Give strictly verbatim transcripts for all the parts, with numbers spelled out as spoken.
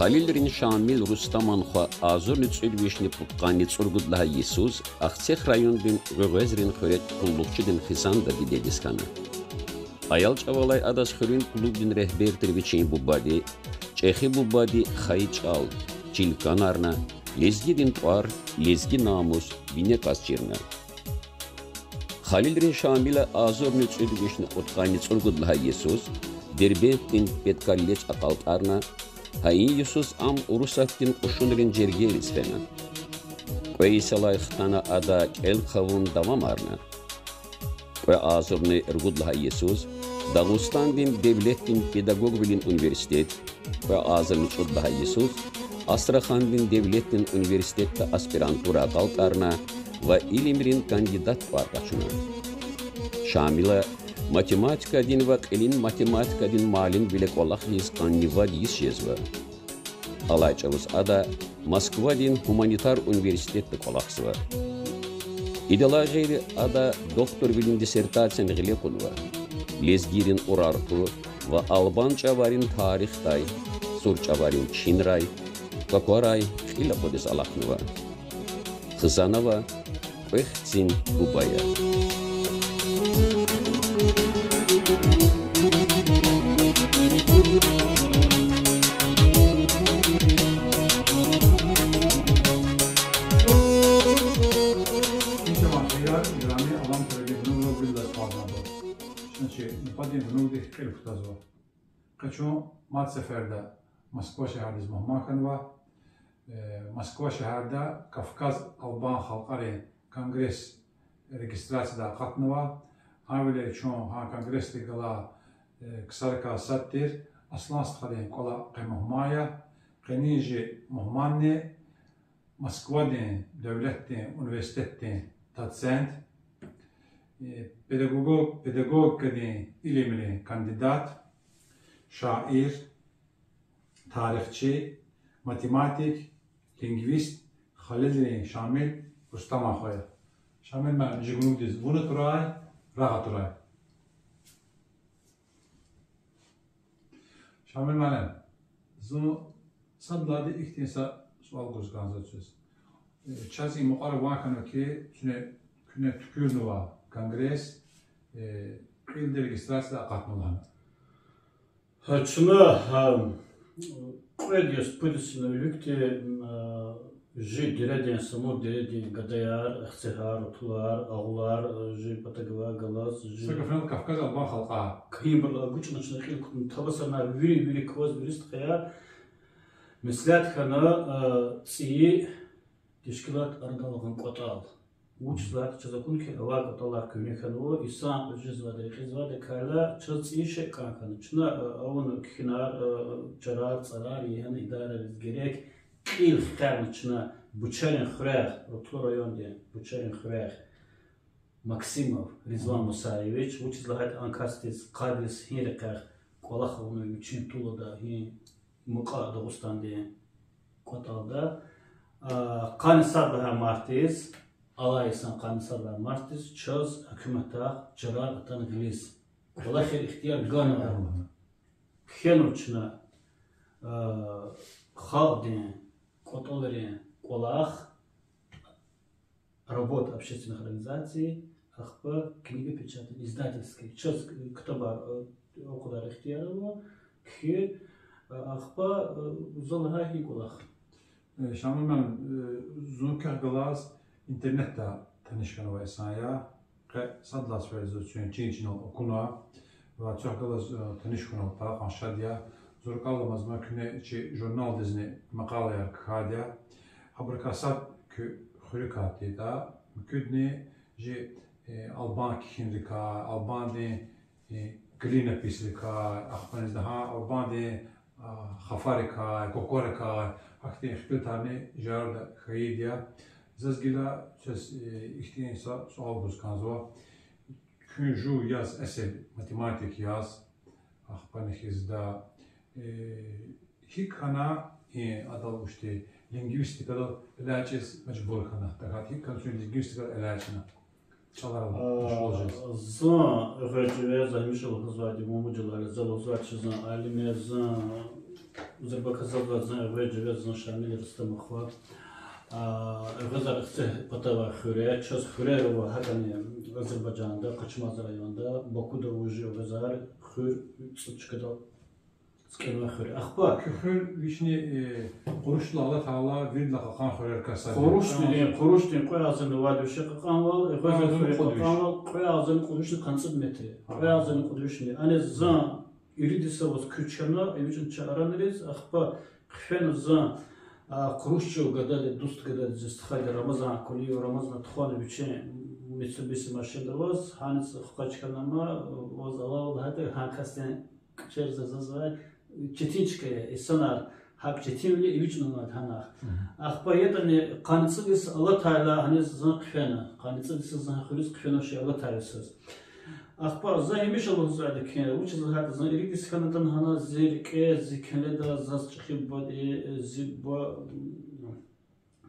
Халилрин Шамил Рустаман хва агъзурни кӀуьд вишни пудкъанни цӀуругуд лагьай йисуз Ахцегь райондин Гъуьгъуьзрин хуьре къуллугъчидин хизанда дидедиз хьана. Аял чӀавалай адаз хуьруьн клубдин регьбер тир вичин бубади, чӀехи бубади хайи чӀал, чил-канарна, лезгидин тӀвар, лезги намус бине кьаз чирна. Халилрин Шамила агъзурни кӀуьд вишни пудкъанни цӀуругуд лагьай йисуз Дербентдин педколледж акьалтӀарна, гьа и йисуз ам Урусатдин кьушунрин жергейриз фена. Кьве йисалай хтана ада кӀел-хъувун давамарна. Кьве агъзурни ругуд лагьай йисуз Дагъустандин девлетдин педагогвилин университет, кьве агъзурни цӀуд лагьай йисуз Астрахандин девлетдин университетда аспирантура акьалтӀарна ва илимрин кандидат тӀвар къачуна. Шамила математикадин ва кьилин математикадин муаллимвиле кӀвалах ийиз къанни вад йис жезва. Алай чӀавуз ада Москвадин гуманитар университетда кӀвалахзава. Идалай гъейри ада докторвилин диссертацияни гъиле кьунва. Лезгийрин урартӀу ва албан чӀаварин тарихдай, сур чӀаварин чинрай, квакварай кьил акъудиз алахънава. Хизан ава, кьве хцин буба я. Ин тамашаяр, играми Алам ТВ-дин гунуграл виридалай сагъ хьурай. Чна чи нубатдин гунугдихъ кьил кутазва. Къе чун мад сеферда Москва шегьердиз мугьман хьанва. Э, Москва шегьерда Кавказ албан халкьарин конгресс регистрациядай акъатнава. Гьавиляй чун гьа конгрессдихъ галай, э, ксарикай сад тир Аслан стхадин кӀвале къе мугьман я. Къенин чи мугьманни Москвадин девлетдин университетдин доцент, э, педагого-, педагогикадин илимрин кандидат, шаир, тарихчи, математик, лингвист Халилрин Шамил Рустаман хва я. Шамил муаллим, чи гунугдиз вун атурай, рагъ атурай. Шамил муаллим, зун сад лагьайди ихьтин са суал гуз кӀанзава квез. Э, чаз и мукьвара ван хьанва хьи, куьне, куьне туькӀуьрнава конгресс, э, кьилди регистрациядай акъатнава лагьана. Гьа, чна, гьа, кьвед йис-пуд йисунин виликди, а, жи дередин, Самур дередин гадаяр, ахцегьар, рутулар, агъулар, а, жи патав галаз, жи са гафунал Кавказ албан халкьар, куьнбурал агучӀна чна кьил кутуна, табасарна вири, вири кваз, вири стхаяр, меслят хьана, а, цӀийи тешкилат арадал гъун кӀватӀал. Вучиз лагьайтӀа чаз акуна хьи, авай кӀватӀалар куьгьне хьанва, инсан кьуьзуьзвайди, рекьизвайди кайла, чаз цӀийи шей кӀан хьана. Чна, а, авуна кхьинар, а, чарар, цӀарар, яна идарариз герек кьил хкярна чна Бучарин хуьрягъ, Рутула райондин Бучарин хуьрягъ Максимов Ризван Мусаевич, вучиз лагьайтӀа а касдиз къад йис гьи рекьяй кӀвалах авунва вичин тулада, гьи мукьва Дагъустандин кӀватӀалда. А, къанни сад лагьай мартдиз, алай йисан къанни сад лагьай мартдиз чаз гьукуматдай чарар атана гъилиз. КӀвалахар ихтияр ганва. Кхьенва чна, а, халкьдин кӀватӀалрин кӀвалах, работа общественных организаций, ахпа книгопечатание, издательский, чаз ктабар, э, акъудар ихтияр ава, кхьи, э, ахпа, э, за лагьай гьи кӀвалах. Э, Шамил муаллим, э, зун квехъ галаз интернетда таниш хьанвай инсан я. Къе сад лагьай сеферда заз куьн чин-чинал акуна ва квехъ галаз, э, таниш хьунал пара кьван шад я. Зун ракӀал аламаз ма куьне чи журналдизни макъалаяр кхьайди я. Гьабурукай сад куь хуьруькай тиртӀа, муькуьдни жи, э, албан кхьинрикай, албандин, э, клинописрикай, ахпани за гьа албандин, а, хафарикай, квакварикай, гьахьтин ихтилатарни жи арада хьайиди я. Заз гила квез, э, ихьтин са суал гуз кӀанзава. Куьн жув яз эсел математик яз, ахпани хьизда, э, гьикӀ хьана, э, адал вучди лингвистикадал элячӀиз мажбур хьана? ТахьайтӀа гьикӀ хьана куьн лингвистикадал элячӀна? ЧӀаларал машгъул жез. Зун гъвечӀи ве, за гьамиша лугьузвайди, вун вужелай за лугьузвай чи зун алим я, зун Зурба касдиз зун эгъвез живез, зун Шамил Рустамов хва. А, эгъвезар Ахцегь патавай хуьр я, чаз хуьрер ава гьакӀни Азербайжанда, Къачмаз районда, Бакуда вуж я эгъвезар, хуьр цӀуд чкадал цкӀенвай хуьр я. Ахпа Куь хуьр вични, э, Къурушдилай алатайла, виридалай кьакьан хуьрерикай сад я. Къурушдин, Къурушдин кьве агъзурни вад вишни кьакьанвал, эгъвезрин хуьр кьакьанвал кьве агъзурни кьуд вишни къанни цӀуд метр. Кьве агъзурни кьуд вишни. Ани зун иридаз аваз куьч хьана, эвичӀна чи аранриз, ахпа хъфена зун, а, Къурушдин гадади, дуст гадади, зи стхади Рамазан Кулиев, Рамазан тухвана вичин Мицубиси машинда аваз, гьаниз хкаж хьана ама, ваз алава лагьайтӀа, гьа касдин кӀвачерзава заз ва четин чка я, инсанар гьакӀ четинвиле эвичӀнавайди гьанах. Ахпа ятӀани къанни цӀуд йис алатайла гьаниз зун хъфена, къанни цӀуд йис зун хуьруьз хъфена, ши алатай йисуз. Ахпа за гьамиша лугьузвайди я хьи, вучиз лагьайтӀа зун ирид йис хьана атана гьана, зи рикӀе, зи кӀеледа заз чӀехи бубади, зи буба, м,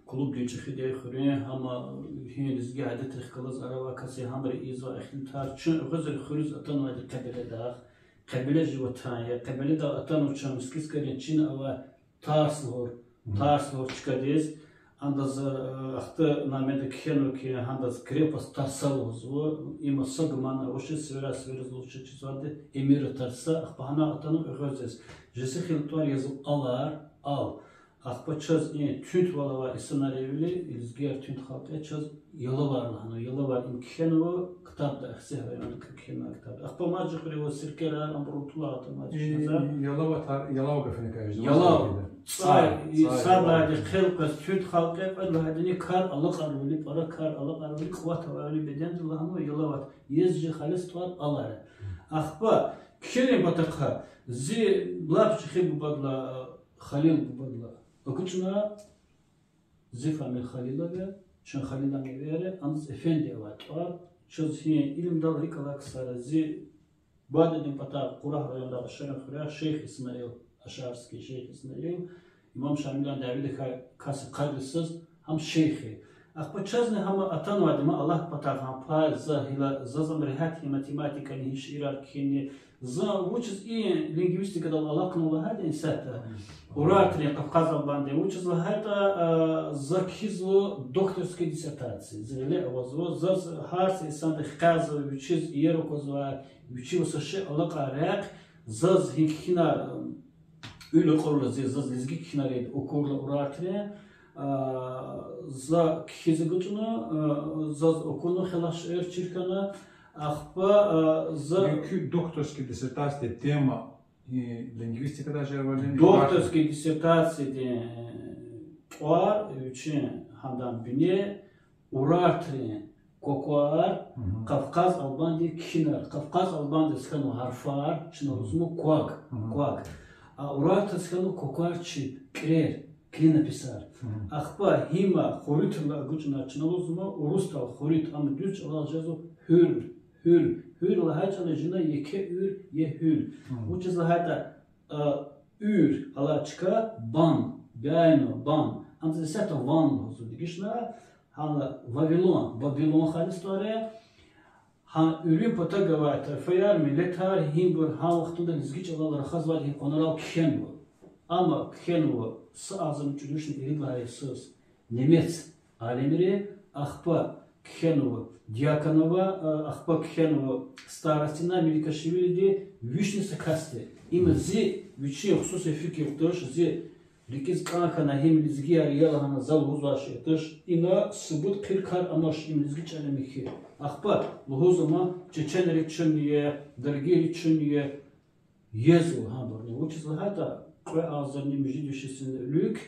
клубдин чӀехиди я хуьруьн, гьама гьи лезги адетрихъ галаз аравай кас я, гьабуру ийизвай ихтилатар, чун эгъвезрин хуьруьз атанвайди къе Беледагъ, къе Белед чи ватан я, къе Беледагъ атанва чун Мискискарин чина авай тарс лугьур, тарс лугьур чкадиз. Андаз, э, ахта намеда кхьенва хьи, гьандаз крепость Тарса лугьузва, има са гуман авачиз, сивера-сивераз лугьуз чизвайди, эмира Тарса, ахпа гьана атанва эгъвезриз. Жеси хила тӀвар язва Алар, Ал. Ахпа чаз и туьнтвал авай инсанар я вили, лезгияр туьнт халкь я, чаз Ялавар лагьанва, Ялавар им кхьенва, ктабда, Ахцегь районда кхьенвай ктабда. Ахпа мад чи хуьре аваз сиркерар, абурун тӀулар атанвай чна за. Ялава тар-, Ялава гафуникай жезва. Ялава. ЦӀай, цӀай, сад лагьайди хъел къвез туьнт халкь я, кьвед лагьайдини кар алакьарвили, пара кар алакьарвили, кӀватӀ авайвили беденда лагьанва Ялават. Ез чи халис тӀвар Алар я. Ахпа кхьенин патахъай зи лап чӀехи бубадилай, Халил бубадилай эгечӀна, зи фамилия Халилов я, чун Халилан невияр я, андаз Эфенди авай тӀвар, чаз гьи илимдал рикӀ алай ксар я, зи бадедин патай Кьурагь районда Ашарин хуьряй шейх Исмаил, ашарский шейх Исмаил, имам Шамилан дяведикай кас я, къадрисуз, гьам шейх я. Ахпа чазни гьам атанвайди ма Аллагьдин патай гьам пай, за гила, заз ам регьят я математикани, гьи шиирар кхьинни, за вучиз и лингвистикадал алахънава лагьайтӀа исятда, урартрин, къафкъаз-албандин, вучиз лагьайтӀа, а, за кхьизва докторский диссертация, зи гъиле авазва, заз гьар са инсанди хкязава вичиз иер аквазвай, вичивай са шей алакьай рехъ, заз гьи кхьинар, уьл акьурла зи, заз лезги кхьинар ийида акурла урартрин, а, за кхьиз эгечӀна, а, заз акуна, хелай шейэр чир хьана, ахпа, а, за... Куь докторский диссертациядин тема, э, лингвистикадай жезвайди я? Докторский диссертациядин, э, тӀвар, вичин гьадан бине, урартрин кваквар, къафкъаз-албандин кхьинар, къафкъаз-албандиз хьанва гьарфар, чна лугьузва квак, квак. А урартаз хьанва кваквар чи, кӀрер, клинописар. Ахпа гьим хуритӀрилай эгечӀна, чна лугьузва урусдал хуритӀ, амма дуьз чӀалал жезва гьуьл, гьуьл. Гьуьл лагьай чӀал я, жина еке уьр я гьуьл. Вучиз лагьайтӀа, а, уьр алай чка бан, бяйнава бан. Андаз исятда ван лугьузва дегишна, гьана Вавилон, Бабилон халис тӀвар я. Гьа уьруьн патав гвай тайфаяр, миллетар, гьибур гьа вахтунда лезги чӀалал рахазвайди гьи къванерал кхьенва. Амма кхьенва са агъзурни кӀуьд вишни ирид лагьай йисуз немец алимри, ахпа кхьенва Дьяконова, а, ахпа кхьенва Старостина, Меликашвилиди, вишни са касди. Има зи вичин хсуси фикир туш, зи рикӀиз кӀан хьана, гьим лезгияр я лагьана за лугьузвай шей туш, ина субут хъиркар амач, им лезги чӀал я михьи. Ахпа лугьуз ама чеченри чунни я, даргийри чунни я, езва гьабурни. Вучиз лагьайтӀа кьве агъзурни муьжуьд виш йисунин вилик,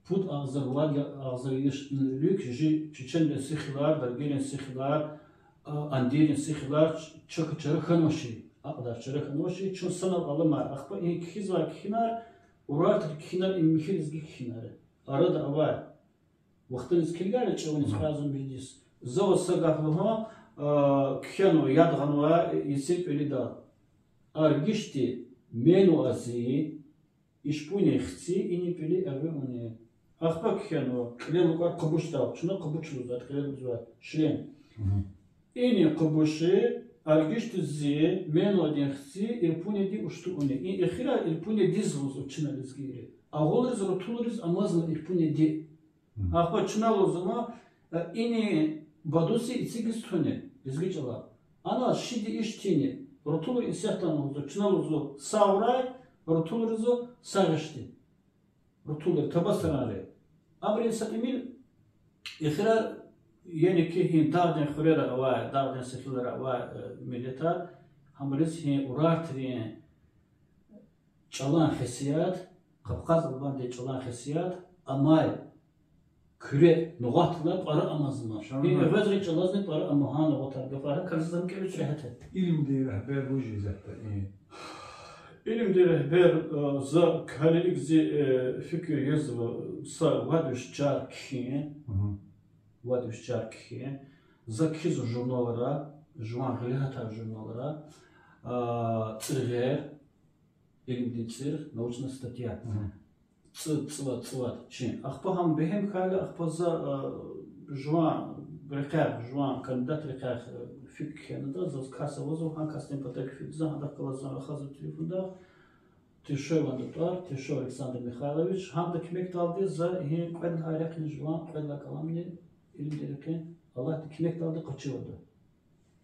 пуд агъзур, вад агъзур йисунин вилик жи чеченрин сихилар, даргийрин сихилар, а, андийрин сихилар ч-, чак чара хьанвачир, акьван чара хьанвачир, чун санал аламар. Ахпа и кхьизвай кхьинар, урартри кхьинар, им михьи лезги кхьинар я. Арада авай вахтуниз килигайла, чӀавуниз, кьве агъзурни муьжуьд йис. За ваз са гаф лугьун, а, кхьенва, яд гъанва Есентвилидал: Аргишди менва зи, ишпунин хци, ини пили эгъви уни. Ахпа кхьенва кьилел лукӀар Къубушдал, чна Къубуш лугьузва, кьилел лугьузва, шлем. Ини Къубуши, Аргишдиз зи, менвайдин хци, ирпунеди уштуни. И эхира ирпунедиз лугьузва чна лезгийри. Агъулриз, рутулриз амазма ирпунеди. Ахпа чна лугьузва, э, ини бадуси эцигиз туни, лезги чӀала. Ана шиди иш тини, рутулри исятда лугьузва, чна лугьузва са авурай, рутулри лугьузва са гъишди. Рутулри, табасаранри. Абурун са тӀимил эхира, яни ки гьи дагъдин хуьрера авай, дагъдин селлера авай, э, миллетар, гьабуруз гьи урартрин чӀалан хесият, Къавкъаз албандин чӀалан хесият амай куьре нугъатла пара амазма. Шамил. И эгъвезрин чӀалазни пара ама гьа нугъатар гафар, гьа кализ зам кӀевич регьят я. Илимдин регьбер вуж я исятда и? Илимдин регьбер, э, за калилик зи, э, фикир язва са вад виш чар кхьин. Мгм. Вад виш чар кхьин. За кхьизва журналра, жуван гъиле гьатай журналра, а, цӀиргъер, илимдин цӀиргъ, научная статья. Мгм. ЦӀи-, цӀивад, цӀивад чин. Ахпа гьам бегьем хьайила, ахпа за, а, жуван рекьяй, жуван кандидат рекьяй, а, фикир кхьенвайда, заз кас авазва, гьа касдин патав фикир за, гьадахъ галаз зун рахазва телефонда, Тиршоеван тӀвар, Тиршов Александр Михайлович, гьамда куьмекдалди за гьи кьвед лагьай рехъни жуван, кьвед лагьай кӀвалахни илимдин рекьин, Аллагьди куьмекдалди къачувалда.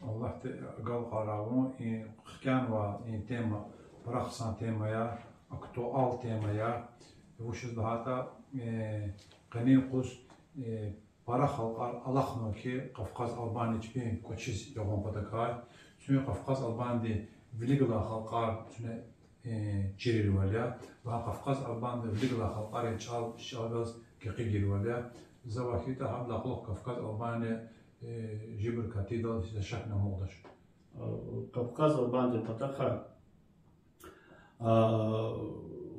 Аллагьди агалкьарай вун, и хкянава, и тема, пара хъсан тема я, актуал тема я. Вучиз лагьайтӀа, э, къенин юкъуз, э, пара халкьар алахънава хьи, Къавкъаз Албания чпин кӀвачиз ягъун патакай. Чун Къавкъаз Албанияди вилик галай халкьар чна, э, чирирвал я. Ва Къавкъаз Албанияди вилик галай халкьарин чӀал, чӀалаз гекъигирвал я. За вахитӀа гьадалай кьулухъ Къавкъаз Албания, э, жибур катидал са шакни амукьдач. Къавкъаз Албандин патахъай, а,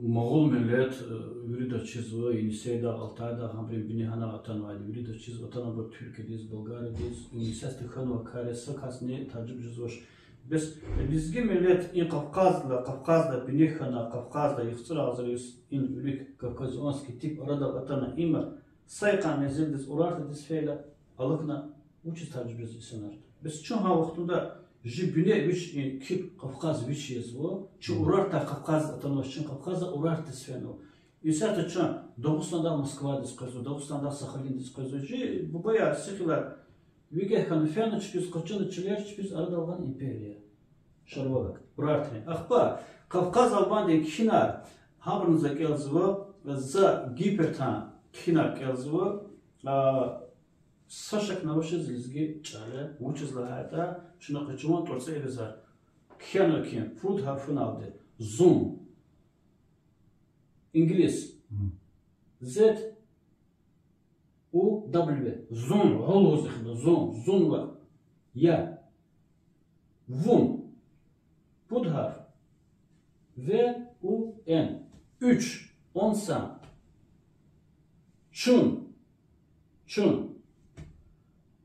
мугъул миллет, э, виридаз чизва, Енисейдагъ, Алтайдагъ, гьабурун бине гьана атанвайди виридаз чизва, атанвайбур Туьркиядиз, Болгариядиз, Енисейда хьанвай кар я, са касни тажиб жезвач. Бес лезги миллет и Къавкъаздилай, Къавкъаздилай бине хьана, Къавкъаздилай яхцӀур агъзур йис и вилик кавказианский тип арадал атана, има са йикъан мензилдиз, Урартадиз фейила, алукӀна, вучиз тажиб жезва инсанар? Бес чун гьа вахтунда жи бине вич, и кип Къавкъаз вич язва, чун Урартдай Къавкъаздиз атанвач, чун Къавкъаздай Урартдиз фенва. Исятда чун Дагъустандагъ Москвадиз къвезва, Дагъустандагъ Сахалиндиз къвезва. Жи бубаяр, сихилар виге хьана фена чпиз, къачуна чилер чпиз, арадал гъана империя. Шарвалак, Урартрин. Ахпа Къавкъаз Албандин кхьинар, гьабурни за кӀелзава, за Гипертан кхьинар кӀелзава, а, са шакни авачиз лезги чӀал я, вучиз лагьайтӀа чна къачун тӀварцӀи эвезар. Кхьенва кхьин, пуд гьарфуналди. Зун. Инглис. Мгм. Зед, у, дабл ю. Зун, гъул гузихда, зун, зунва. Я. Вун. Пуд гьарф. В, у, н. Уьч. Онсан. Чун. Чун.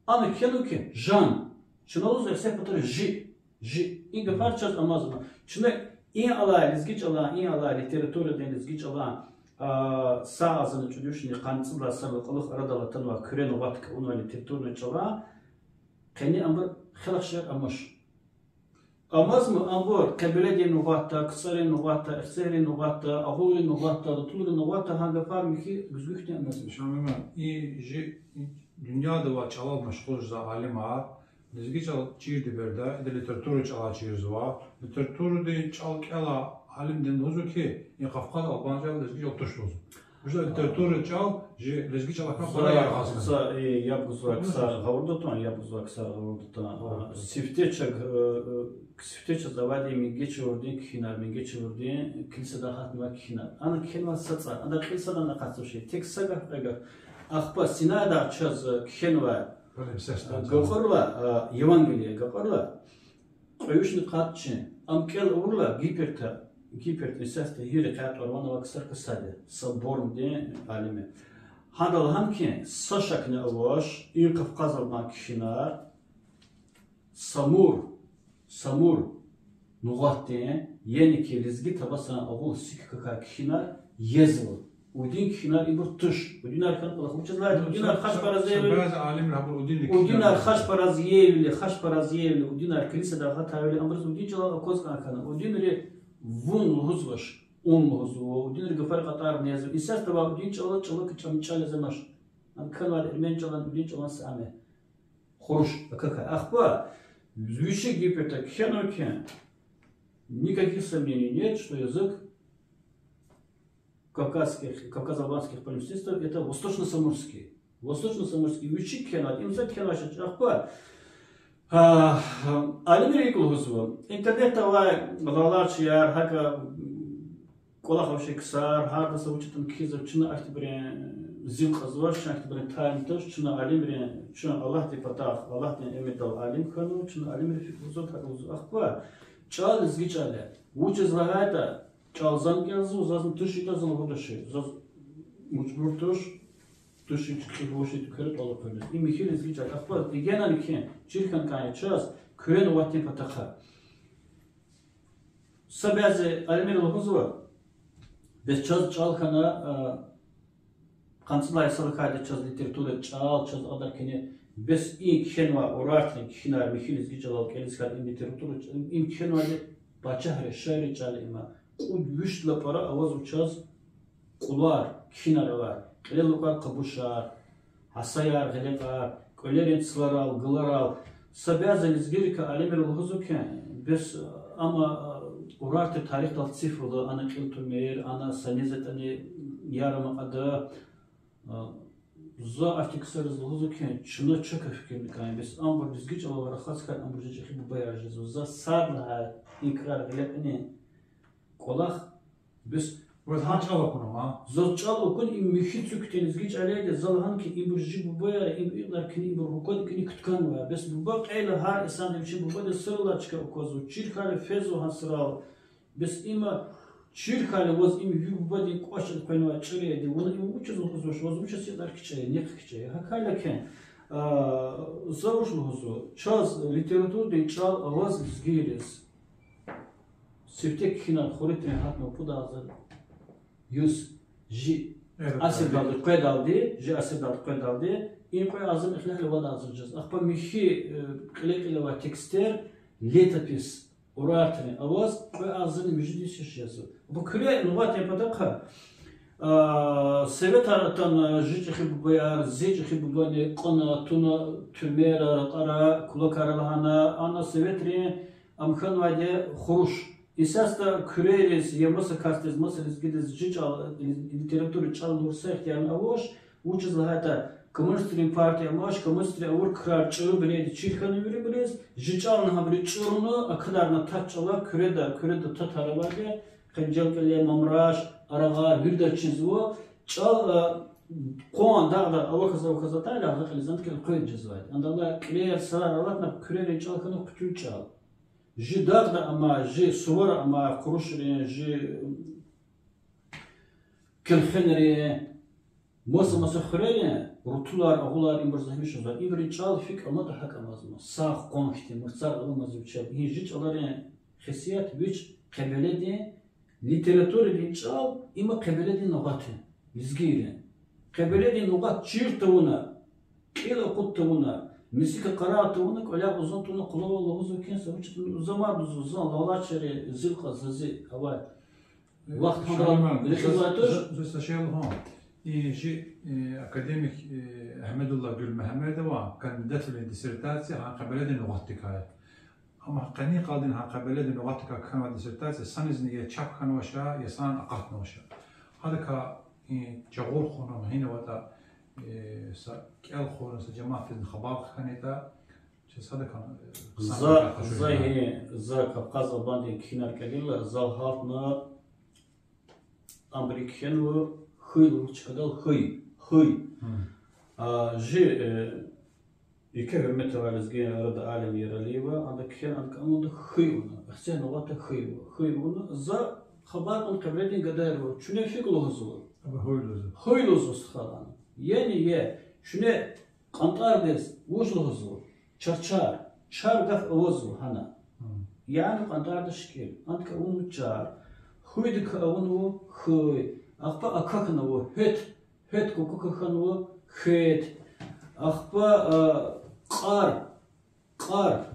Ана кхьенва хьи, жан. Чна лугьузва гьисаб патара жи. Жи. И гафар чаз амазма. Чна и алай лезги чӀалан, и алай литературадин, лезги чӀалан, а, са агъзурни кӀуьд вишни къанни цӀуд лагьай са кьулухъ арадал атанвай куьре нугъат кӀунвай литературный чӀалан къени абур хелахшер амач. Амазма абур къебеледин нугъатда, КцӀарин нугъатда, Эрцегьрин нугъатда, агъулрин нугъатда, рутулрин нугъатда, гьа гафар михьи гуьзгуьхни амазма. Шамил муаллим, и жи, и дуьньяда авай чӀалал машгъул жезвай алимар лезги чӀал чирди береда, ида литература чӀалай чирзава. Литературадин чӀал кӀелай алимди лугьузва хьи, и Къавкъаз албан чӀал лезги чӀал туш лугьузва. Вучиз лагьайтӀа литература чӀал жи лезги чӀалакай пара яргъаз. За, э, яб гузвай ксар гъавурда тун, яб гузвай ксар гъавурда тун. Гъавурда тун. Сифте чаз, э, э, сифте чаз авайди Мингечевардин кхьинар, Мингечевардин килигзавай гьатнавай кхьинар. Ана кхьенвай са цӀар, ана кьил садани акъатзавач, тек са гаф, кьве гаф. Ахпа Синайдагъ чаз, э, кхьенвай, э, гакьурла, э, Евангелие гакьурла, кьве вишни къад чин. Ам кӀел авурла Гиперта, Гиперт исятда гьи рекьяй тӀвар-ван авай ксарикай сад я, са Бормдин алим я. Гьада лагьана хьи, са шакни авач, и Къавкъаз албан кхьинар Самур, Самур нугъатдин, яни хьи лезги табасаран агъул сиккакай кхьинар езва. Удин кхьинар ибур туш. Удинар хьана кӀвалах. Вучиз лагьайтӀа удинар хашпаразиевили, удинар хашпаразиевили, хашпаразиевили, удинар килисада гьатайвили, абуруз удин чӀалал акваз кӀан хьана. Удинри вун лугьузвач, ун лугьузва, удинри гафар кьатӀарна язва. Инсаста ва удин чӀала, чӀала кичӀам чӀалазамаш. Ам кхьенвайди эрмен чӀалан, удин чӀалан са аме. Хуруш, акакай. Ахпа, вичи гипета кхьенва кхьен. Никаких сомнений нет, что язык кавказских, кавказо-албанских палеофилистов, это восточно-самурский. Восточно-самурский вичи кхьенва, им са кхьенвач ахпа. А, алимри икӀ лугьузва. Интернетда авай лаларчияр, гьакӀа, м, кӀвалах авачир ксар, гьарда са вуч ятӀани кхьизва, чна ахьтинбурун зил кьазвач, чна ахьтинбурун тайна туш, чна алимрин, чун Аллагьдин патахъ, Аллагьдин эмирдал алим хьанва, чна алимри фикир гузва, гьакӀ лугьузва. Ахпа, чӀал лезги чӀал я. Вучиз лагьайтӀа, чӀал зани кӀелзава, зазни туш ятӀа за лугьудачир. Заз мажбур туш, туш ич кьи буши туьквери тӀвал хъуьниз. Им михьи лезги чӀал. Ахпа, дигенани кхьин, чир хьана кӀан я чаз, Куьре нугъатдин патахъай. Са бязи алимри лугьузва, бес чаз чӀал хьана, а, къанни цӀуд лагьай йисалай хьайиди чаз литература, чӀал чаз адар кхьена, бес и кхьенвай Урартин кхьинар михьи лезги чӀалал кӀелиз хьайиди, им литература, им кхьенвайди пачагьрин, шейэрин чӀал я им. Кьуд-виш лагьай пара авазва чаз кьулар, кхьинар авай, кьилел алукӀай къабушар, гьасаяр, гъилекьар, кӀвалерин цларал, галарал. Са бязи лезгийрикай алимри лугьузва кхьен, бес, амма, а, Урартин тарихдал цифрла ана кьил тумир, ана са нез ятӀани ярам акьада. А, за ахьтин ксариз лугьузва кхьен, чна чакай фикирна кӀан, бес абур лезги чӀалал рахаз хьайи абур жи чӀехи бубаяр жезва. За сад лагьай и крар гъиле кьунин кӀвалах, бес ваз гьа чӀал акуна, ма? Заз чӀал акуна, им михьи цуькдин лезги чӀал яди, за лагьана хьи, ибур жи бубаяр, им икьван кхьини, ибур гьуквади кхьини кутканвай. Бес буба кьейила гьар инсанди вичин бубадиз суралай чка аквазва, чирхали фезва гьа сурал. Бес има чирхали ваз им ви бубадин кӀвач элкъвенвай чӀур яди, вуна им вучиз лугьузвач, ваз вучиз икьван кичӀе я, нихъ кичӀе я. Гьакайла кхьен, а, за вуч лугьузва, чаз литературадин чӀал аваз лезгийриз. Сифте кхьинар хуритрин гьатнава пуд агъзур юз жи асирдалди къведалди, жи асирдалди къведалди, и кьве агъзурни эхлехли вад агъзур жез. Ахпа михьи, э, кьиле-кьиле авай текстер, летопись, Урартин аваз кьве агъзурни муьжуьд йис жезва. Абур Куьре нугъатдин патахъай, а, советар атана, жи чӀехи бубаяр, зи чӀехи бубани кьуна, туна, туьмера, ракьара, кулакара лагьана, ана советрин ам хьанвайди хуруш. Инсаста Куьрейриз, я маса касдиз, маса лезгидиз жи чӀал, литература, чӀал лугьуз са ихтиярни авач, вучиз лагьайтӀа коммунистрин партия амач, коммунистри авур крар чӀуру бинейди чир хьана вирибуруз, жи чӀални гьабуру чӀуруна, акадарна тат чӀалар Куьреда, Куьреда татар авайди, хенжел кӀеле, мамраш, арагъар вирида чизва, чӀал, а, къван дагъда авахьаз-авахьаз атайла, гьакьилизан кӀел къвед жезвайди. Андалай кьилер, сарар алатна, Куьрейрин чӀал хьана хъуьтуьл чӀал. Жи дагъда амай, жи сувара амай, къурушрин, жи келхенрин, маса-маса хуьрерин рутулар, агъулар, ибур зегьмет жезва. Ибурун чӀал гьикӀ аматӀа, гьакӀ амазма. Сагъ къван хьтин, мурцар аламаз вичел. И жи чӀаларин хесет вич къебеледин литературадин чӀал, има къебеледин нугъат я, лезгийрин. Къебеледин нугъат чир тавуна, кьил акъуд тавуна, мисика къарагъ тавуна, кӀваляй узун туна къулава лугьузва кхьен, са вуч за мад лугьузва, зун лалачири зил кьаз, зази авай вахт гьамра рехизвай туш. За, за, за са шей лугьун. И жи, э, академик, э, Агьмедуллагь Гуьлмегьамедова кандидатвилин диссертация гьа къебеледин нугъатдикай. Амма къенин къалдин гьа къебеледин нугъатдикай кхьенвай диссертация санизни я чап хьанвач, я санани акъатнавач. Гьадакай и жагъур хьуна, гьинаватӀа, э, са кӀел хьуна, са жемятдизни хабар хьанайтӀа, чаз гьадакай, э, За, за гьи, за Кавказ Албандин кхьинар кӀелила, зал гьалтна, абуру кхьенва хьуй лугьуз чкадал, хьуй, хьуй. А, жи, э, еке гьуьрмет авай лезгийрин арада алим Яралиева, ада кхьена, ада кӀанда хьуй авуна, ахцегьнаватӀа хьуй ава, хьуй авуна, за хабар кьуна Къебеледин гадайрив, чуьне гьикӀ лугьузва? Хьуй лугьузва, стхаяр. Яни я, чуьне КьантӀардиз вуж лугьузва? Чарчар. Чар гаф авазва гьана. Яни кьантӀарда шикил. Андакай авунва чар. Хьуйдакай авунва хьуй. Ахпа ака хьанва гьуьт, гьуьт кукука хьанва хьуьт. Ахпа, а, кьар, кьар.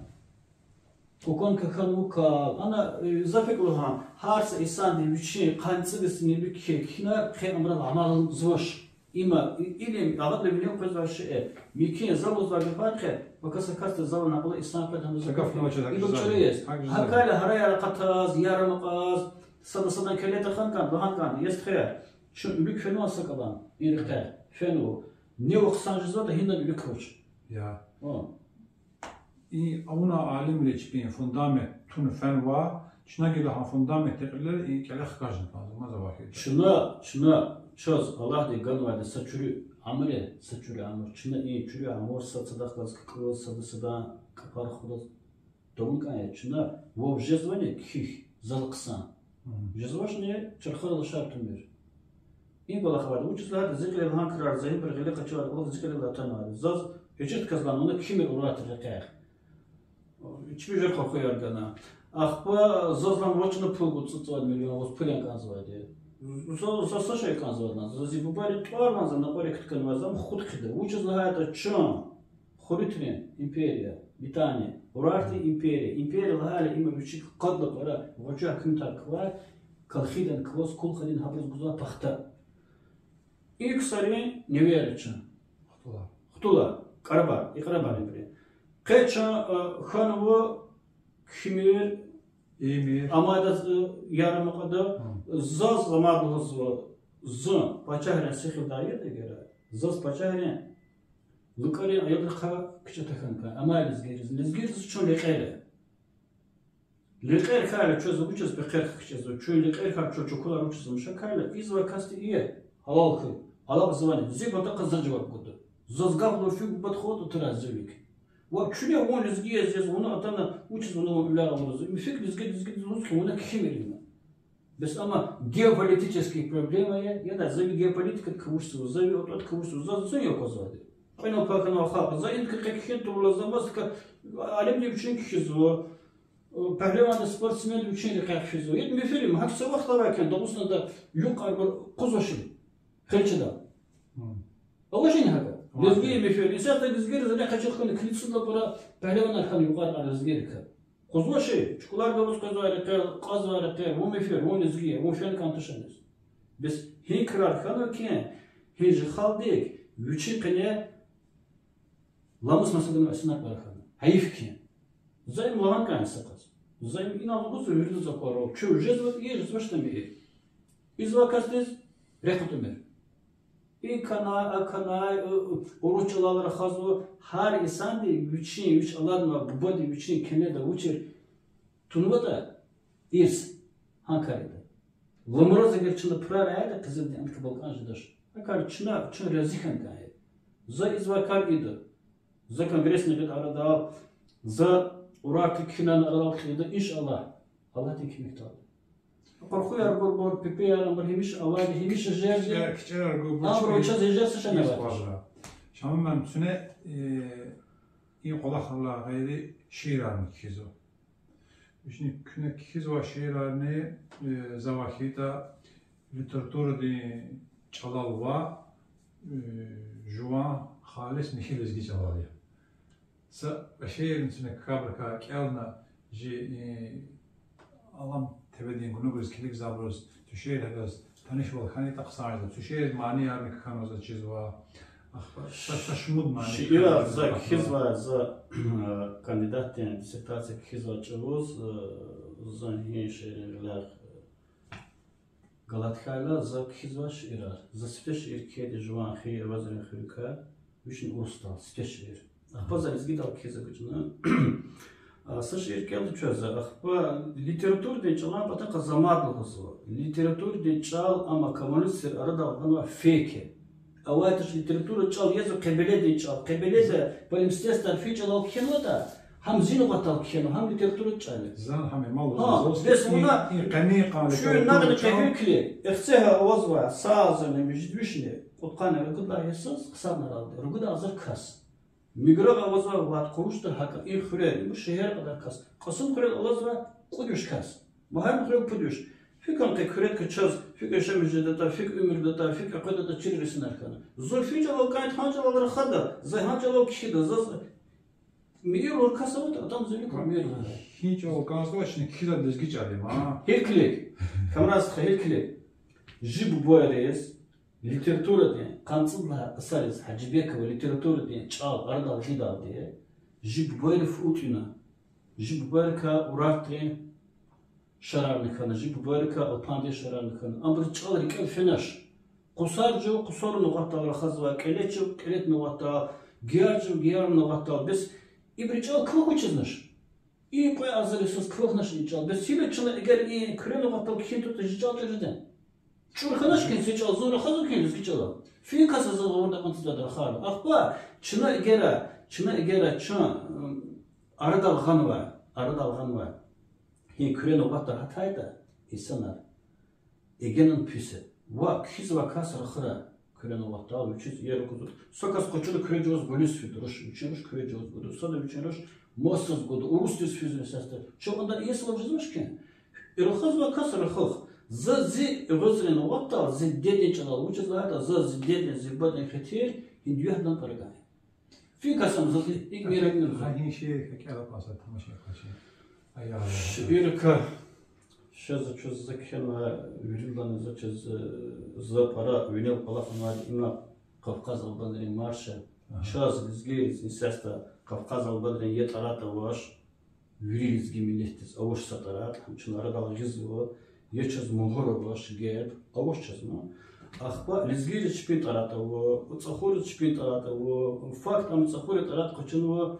Кукунка хьанва кал. Ана, э, за фикир лугьун, гьар са инсанди вичин къанни цӀуд йисни вилик кхьей кхьина, хъе амра амалзавач. Има, и-, илим, агъадри вилин къвезвай шей. Микин за лугьузвай гафар хьи, пака са касди за лагьана кьула инсан къведа гьана за гаф. Са гаф ава чиз, гьакӀ жезва. Ибур чӀуру яз. ГьакӀ жезва. Гьакайла гьараяр акъатаз, ярмукъаз, сада садан кӀеле тахьун кӀан, лагьун кӀан, яз тхьаяр. Чун вилик фенва са кӀвалан, и рекье фенва. Ни вахт хъсан жезватӀа, гьиндан вилик квач. Я. О. И авуна алимри чпин фундамент туна фенва, чна гила гьа фундаментдин кьилел и кӀеле хкажна кӀанзава, маза вахида. Чна, чна, чаз Аллагьди ганвайди са чуьруь амур я, са чуьруь амур. Чна и чуьруь амур сад садахъ галаз ккӀуз, сада садан капар хураз тавун кӀан я. Чна вав жезвани кхьихь, зал хъсан. Мгм. Жезвачни, чархарал шартӀ тумир. И кӀвалах авайди. Вучиз лагьайтӀа зи кьилел гьа крар, за гьабур гъиле къачурай, кьулухъ зи кьилел атанвайди. Заз гьуьжет кӀанзавани, вуна кимир урватир рекьяй. Чпи жер къаркъуяр гана. Ахпа заз лагьана ваз чна пул гуз, цӀуд-цӀувад миллион гуз пул ян кӀанзавайди. За, за са шей кӀанзавайди лагьана. За зи бубайри тӀвар лагьана, за накьварик кутунвай, за ам худ хъийида. Вучиз лагьайтӀа чун хуьруьтрин империя, Британия, урартин империя. Империя лагьайла има вичик къад лап ара, гъвечӀи гьукуматар квай, Колхидани кваз, Кулхадини, гьабуруз гузвай пахта. И ксарин невера чун. Хтула. Хтула, кӀарабар, и кӀарабар ибуру. Къе чун, а, хьанва кхьимир, эмир. Амайдаз, а, ярмукъада, Гьм. Заз ламад лугьузва, зун пачагьрин сихилдай ятӀа эгер, заз пачагьрин лукӀарин аялрихъай кичӀе тахьун кӀан, амай лезгийриз, лезгийриз чун лекьер я. Лекьер хьайила чаз вучиз пехъер хкиз жезва, чун лекьер хьайила чун чукулар вучиз амаша хьайила, ийизвай касди ия, гьалал хьуй, алакьзавани, зи патахъай за жаваб гуда. Заз гаф лугьуз фу бубад хватӀа тура зи вилик. Ва чуьне вун лезги яз, яз вуна атана, вучиз вуна вун уьлягъ авурза, им фикир лезги, лезги лугьуз хьи вуна кхьимир има. Бес амма геополитический проблема я, яда, за ви геополитикадик кавушзава, за ви отӀадик кавушзава, за зун я аквазвайди. Кьве пакана халкь, за индка къе кхьин тавурла, за маса алимди вичин кхьизва, пагьливанди, спортсменди вичин рекьяй кхьизва. Яд меферим, гьакӀ са вахт авай кьван Дагъустанда юкьвар акъвазва ши хелчида. Мм. Авачни гьакӀа? Авачни. Лезги мефер. Исятда лезгийриз рекье къачуз хьана, килицӀла пара пагьливанар хьана юкьвар лезгийрикай. Къвазва ши, чукулар гваз къвезвай рекьел, кьазвай рекьел, вун мефер, вун лезги я, вун фена кӀан туш аниз. Бес гьи крар хьанва кьван, гьи жи халкьдик вичин къене ламус маса ганвай инсанар пара хьана. Гьайиф кьван. За им лагьан кӀан са кас. За им инал лугьузва, виридаз акварал. Чун жезватӀа, жезвачтӀа мийир. Ийизвай касдиз рехъ атӀумир. И кьанай, а кьанай, у, у, урус чӀалал рахазва, гьар инсанди вичин, вич аладнавай бубади вичин кенеда вучир тунватӀа, ирс, гьа кар ийида. Ламраз эгер чна пурар ая, къизилдин анкабал кӀан жедач. А кар чна, чун рази хьана кӀан я. За ийизвай кар ийида. За конгрессни гъида арадал, за урартӀи кхьинани арадал кьилда, иншаллагь, Аллагьдин куьмекдалди. Къаркъуяр гурбур, пипияр амбур гьамиша авайди, гьамиша жерди. КичӀе-, кичӀерар гурбур. Абуру чпи чаз ежер са шей авайди. Шамил муаллим, куьне, э, и кӀвалахрилай гъейри шиирарни кхьизва. Вични куьне кхьизвай шиирарни, э, за вахида литературадин чӀалал ва, э, жуван халис михьи лезги чӀалал я. Са шиирни куьне кхьибурукай кӀелна, жи, э, Алам ТВ-дин гунугриз, килигзавайбуруз, тушир гьадаз танишвал хьанайтӀа хъсан жезва, тушир маниярни кхьенва заз чизва. Ахпа са, са шумуд мани шиирар кхьенва за заз. Кхьизва, за, э, кандидатдин диссертация кхьизвай чӀавуз, э, зун гьи шиирин гъиле галат хьайила, за кхьизвай шиирар. За сифте шиир кхьейди Жуван хийир Вазирин хуьруькай, вични урусдал, сифте шиир. Ахпа за лезгидал кхьиз агучна. А, са шиир кӀелда чаз за, ахпа литературадин чӀалан патахъай за мад лугьузва. Литературадин чӀал, амма коммунистри арадал гъанвай фейк я. АвайтӀа литературадин чӀал язва къебеледин чӀал. Къебеледа палимсестар фи чӀалал кхьенватӀа, гьам зи лугъатдал кхьенва, гьам литературадин чӀал я. Зан гьам мал Гьа, лугьузва, бес и, вуна и къени кьан чуьн литературадин нагъни чӀал. Къевин килиг. Эхцегьа авазвай, сазани, мижид вишни, кьудкъанни ругуд лагьай йисуз хъсандин аралди, ругуд агъзур кас. Миграгъ авазвай вад къурушда гьакӀа, и хуьрер, и шегьер кьадар кас. Кьасумхуьрел алазвай кьуд виш кас. Магьармхуьрел пуд виш. ФикӀ кьан къе куьредикай чаз Фикӏ яшамиш жедатӏа, фикӏ уьмуьрдатӏа, фикӏ къведатӏа чир рисинар хьана. Зун фин чӏалал кӏан, гьа чӏалал рахада, за гьа чӏалал кхьида, заз мийир лур кас аватӏа, атӏам зи вилик мийир лугьуда. Гьи чӏал кӏанзавачни кхьизвай лезги чӏал я ма. Гьи килиг, Камран стха, гьи килиг. Жи бубайриз литературадин, къанни цӏуд лагьай асариз, Гьажибекова литературадин чӏал арадал гъидалди, жи бубайри фу тӏуьна. Жи бубайрикай урартӏрин шарарни хьана, жи бубайрикай алпандин шарарни хьана. Абур чӏал рикӏел фенач. Къусар жув къусарун нугъатдал рахазвай, кӏеле жув кӏелетун нугъатдал, гияр жув гиярун нугъатдал. Бес ибурун чӏал квахьун чизнач. И кьве агъзур йисуз квахьнач и чӏал. Бес гила чна эгер и куьруь нугъатдал кхьин тавуртӏа, жи чӏал чӏур жеда? Чӏур хьанач хьи, зи чӏал, зун рахазва хьи лезги чӏалал. Фин касдиз гъавурда кьван цӏидад рахарна. Ахпа чна эгер, чна эгер чун, м, арадал гъанвай, арадал гъанвай гьи куьруь нугъатда гьатайтӏа, инсанар эгенани пис я. Ва кхьизвай кас рахурай куьруь нугъатдал, вичиз иер аквазва. Са кас къачуна куьруь жаваз гуниз фида, руш вичин руш куьруь жаваз гуда, сада вичин руш масаз гуда, урусдиз физва сестер. Чун анда иесилав жезвач хьи. И рахазвай кас рахух. За зи агъзуррин нугъатдал, зи дидедин чӏалал, вучиз лагьайтӏа за зи дидедин, зи бубадин хетир гьи дуьньядин пӏараган я. Фин касдиз заз икӏ мейирни лугьузва. Гьа гьи шиир кӏела кӏанзава тамашачи. Шииракай, ша за чуз за кхьенва, виридалайни за чуз, э, за пара винел кӏвалахнавайди я им, Кавказ албанрин марш я. Чаз, лезгийриз, и сестра, Кавказ албанрин я тӏаратӏ авач. Вири лезги миллетдиз авач са тӏаратӏ, чна арадал гъизва, я чаз мугьур авач, герб авач чаз ма. Ахпа лезгийриз чпин тӏаратӏ ава, цӏахуриз чпин тӏаратӏ ава. Факт, ам цӏахурин тӏаратӏ къачунва,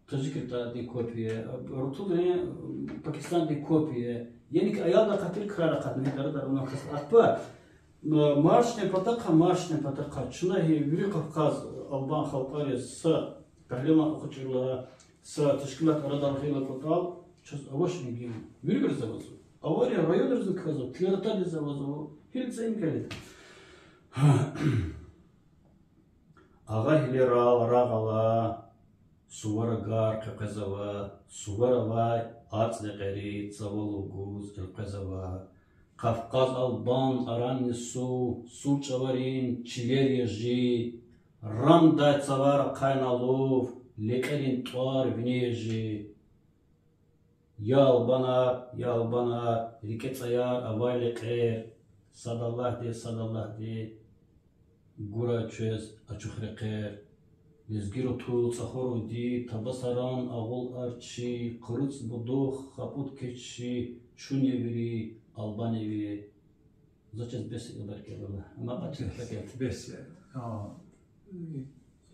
таджикрин тӏаратӏдин копия, рутулрин, Пакистандин копия. Яни хьи аялди акъатир, крар акъатна, гьи тӏаратӏ авуна кас. Ахпа, м-, маршдин патахъай, маршдин патахъай чна гьи вири Кавказ албан халкьариз са пагьливан экъечӏайла, са тешкилат арадал гъайила кӏватӏал, чаз авач гила. Вирибуруз авазва. Аварин районризни квазва, Тлератадиз авазва, гьил цӏин кӏелида. Агъа гьилерал рагъ ала, сувар агар къекъвезава, сувар авай ацӏ лекьери цавал гуз элкъвезава. Кавказ албан аранни сув, сув чӏаварин чилер я жи, рамдай цавар ахъайна лув, лекьерин тӏвар вине я жи. Я албанар, я албанар, рикӏе цӏаяр авай лекьер, сад Аллагьди, сад Аллагьди, гурай чвез ачух рекьер. Лезги рутул, цӏахур уди, табасаран агъул арчи, къуруц будух, хапӏуд кечи, чун я вири, албан я ви. За чаз бес я, баркалла. Амма къачу Бес, пакет. Бес я. А,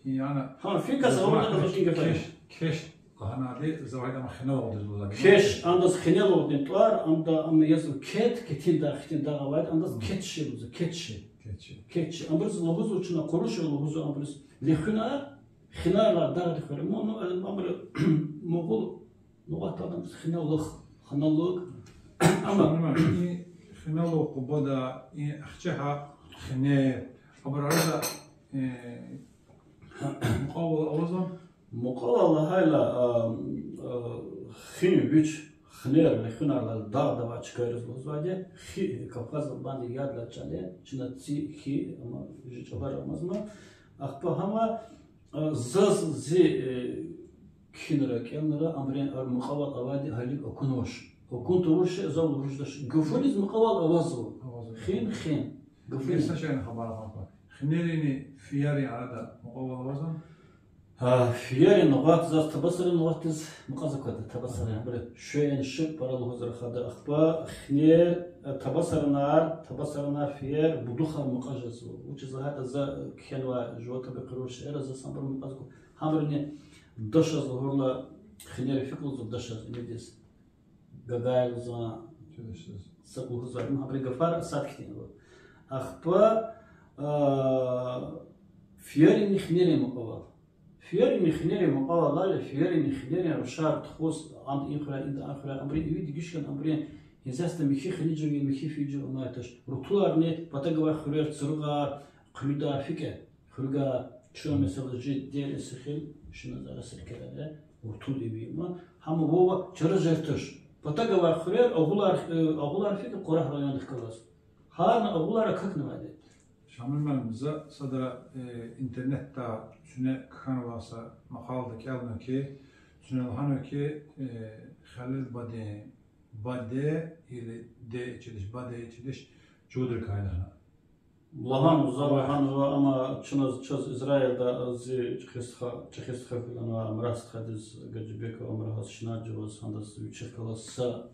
яна Гьа, фикас за авурда ва квез кин гафар. Кеш, кеш лагьанади завайда ма хинел авурдиз лугьуз. Кеш, андаз хинел авурдин тӏвар, анда, ам язва кет, кетин дагъ, хьтин дагъ авайди, андаз кетши лугьузва, кетши. Кетши. Кетши. Амбуруз лугьузва чна, къуруши лугьузва амбуруз, лехуьнар, хинарла дагъди хуьре. Мо, ну, амбур мугъул лугъатда андаз хинел лугьуз, хинел лугьуз. Амма Шумур, и хинел лугьуз Къубада, и Ахцегьа, хинер, абур арада, э, мукьвал авазва? Мукьвал лагьайла, а, а, хин, вич, хинер, лехуьнарла дагъда авай чкайриз лугьузвайди, хи, Кавказ албанди яд лагьай чӏал я, чна ци, хи, амма жи чӏалар амазма. Ахпа гьама, а, заз зи, э, кхьинра, кӏелнра, абурун ар мукьвал авайди гьалиг акунвач. Акун тавур шей зав лугьуз жедач. Гафуниз мукьвал авазва. Авазва. Хин, хин. Гафуниз. Гьа са шейни хабар гьакӏ. Хинерини фиерин арада мукьвал авазва? Гьа, фиерин нугъат заз табасарин нугъатдиз мукьваз аквада, табасарин. Абур шуьн, шуьн пара лугьуз рахада. Ахпа хинер, э, табасаринар, табасаринар, фиер, будухар мукьва жезва. Вучиз лагьайтӏа за кхьенвай жуватӏаби къуьруьр шейэр заз абур мукьваз аквада. Гьабурни дашаз лугьурла, хинер фикӏ лугьузва дашаз, имидиз. Гагай лугьузва, са лугьузва, гьабурун гафар сад хьтинбур. Ахпа, а, фиеринни хинерин мукьвал. Фиеринни хинерин мукьвал лагьайла, фиеринни хинерин рушар тухуз, ам и хуьряй, им а хуьряй, абурун иви дегиш хьана, абурун гьисятда михьи хинжи жеви, михьи фижи жеви амай туш. Рутуларни патав гвай хуьрер, Цуругъар, Куьлуьдар фикӏе. Хуьруьгар, чун, месела, жи Дерин Сихил, шина зара Сиркерале, рутул иви ма. Гьама вава чара жер туш. Патав гвай хуьрер, агъулар, э, агъулар фикӏе Кьурагь райондихъ галаз. Гьарна агъулар акахьнавайди. Шамил муаллим, за садра, э, интернетда куьне кхьенвай са макъалада кӀелна хьи, куьне лагьанва хьи, э, Халил бадин, баде или де ичидиш, баде ичидиш чувудрикай лагьана. Лагьанва, за лагьанва, амма чна, чаз Израилда зи чӀехи стха, чӀехи стха хьанва, Амра стхадиз, Гаджибекова Амрагьаз шнад жуваз, гьандаз вичихъ галаз са